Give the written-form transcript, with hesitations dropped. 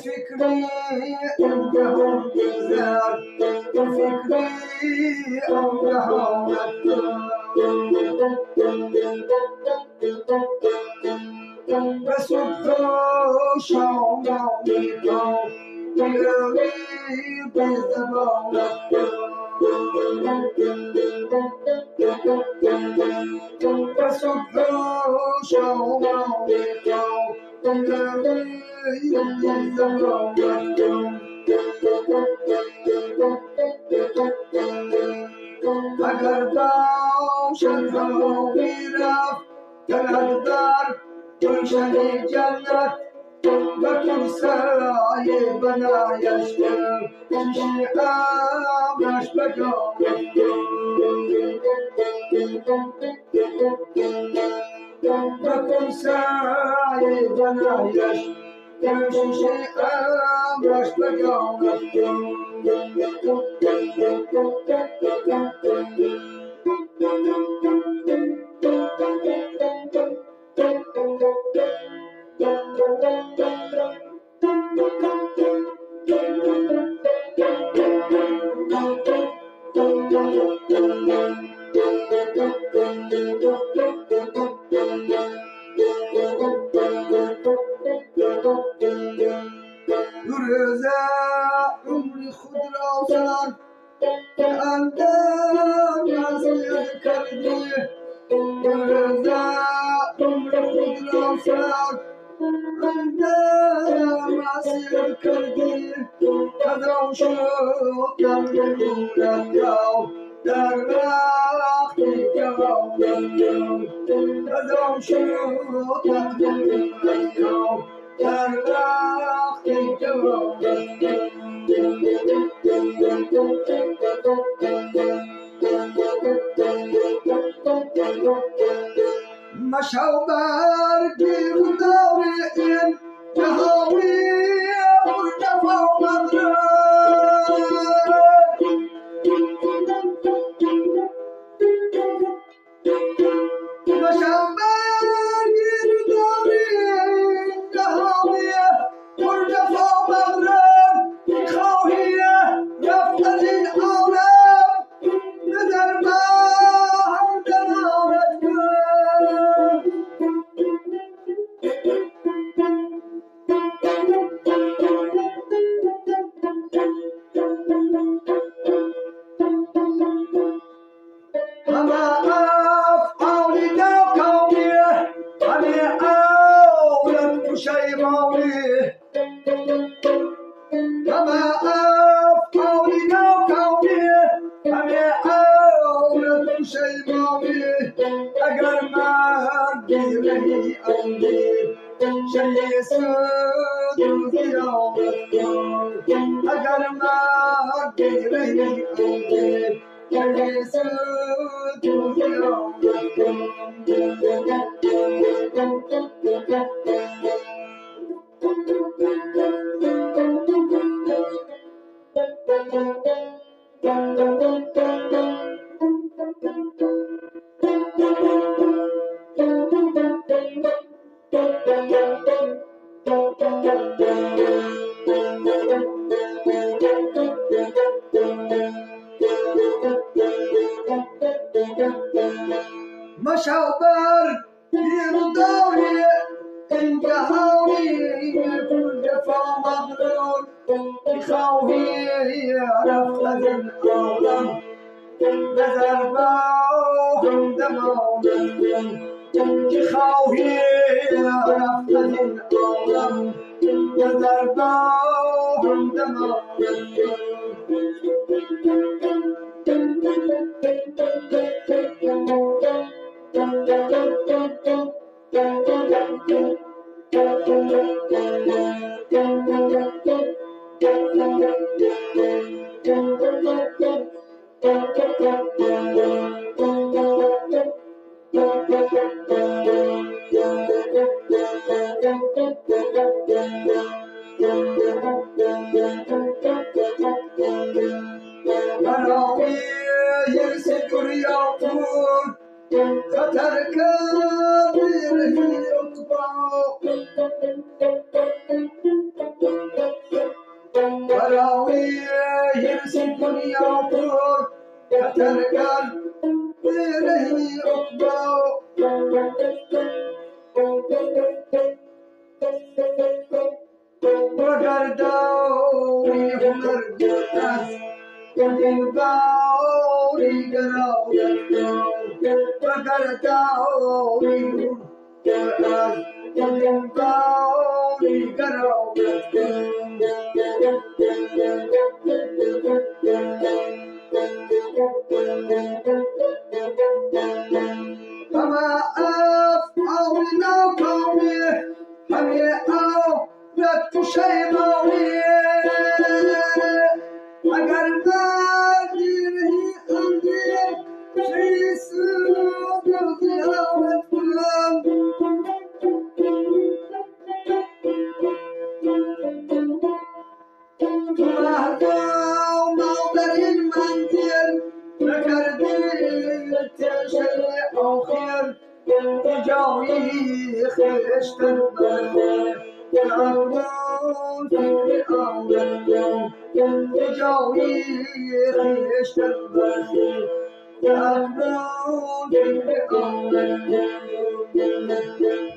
فكري أنهم بزار فكري أنهم اگر باشد رفت در گلشن جنت بکن سایه بنایش کن امرش بکن بکن سایه بنایش امرش بکن. عمر خود را سر اندر نصیحت کردی رضا عمر خود را سر اندر نصیحت کردی قدرم شد در در وقتی جوانم قدرم شد در وقتی جوانم. مشوا برقي ودورين تهاوي ورجفا ومغرب مشوا برقي ودورين تهاوي ورجفا ومغرب خاوية رفقة العالم نذر ما اگر مردی رهی اندی شی سود زیارت کن اگر مردی رهی اندی شی سود زیارت کن. مشوا برقي ودوري انتهاوي كل جفا مغرور خاوي رفقة العالم نذر باهم دمام خاوي رفقة العالم نذر باهم دمام. Thank you.